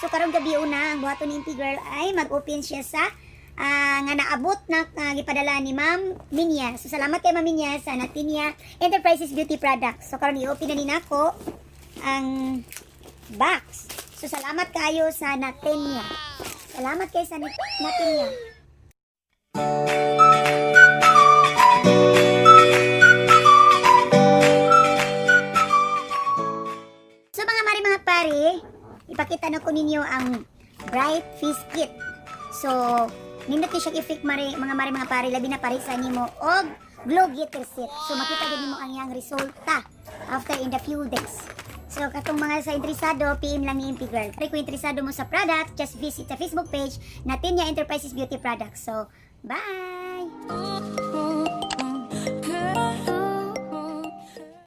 So karong gabi una, ang buhaton ni MP Girl ay mag-open siya sa nga naabot na gipadala ni Ma'am Minya. So salamat kay Ma'am Minya sa Natinia Enterprises Beauty Products. So karon i-open na ni nako ang box. So salamat kayo sa Natinia. Salamat kayo sa Natinia. So mga mari, mga pare, ipakita na ko ninyo ang Bright Face Kit. So, nindot kay siyang effect mare, mga mare, mga pare, labi na pare sa nimo og glow getter set. So makita gid nimo ang iyang resulta after in the few days. So katong mga sa interesado, PM lang ni MP Girl. Pero kung interesado mo sa product, just visit sa Facebook page Natinia Enterprises Beauty Products. So, bye!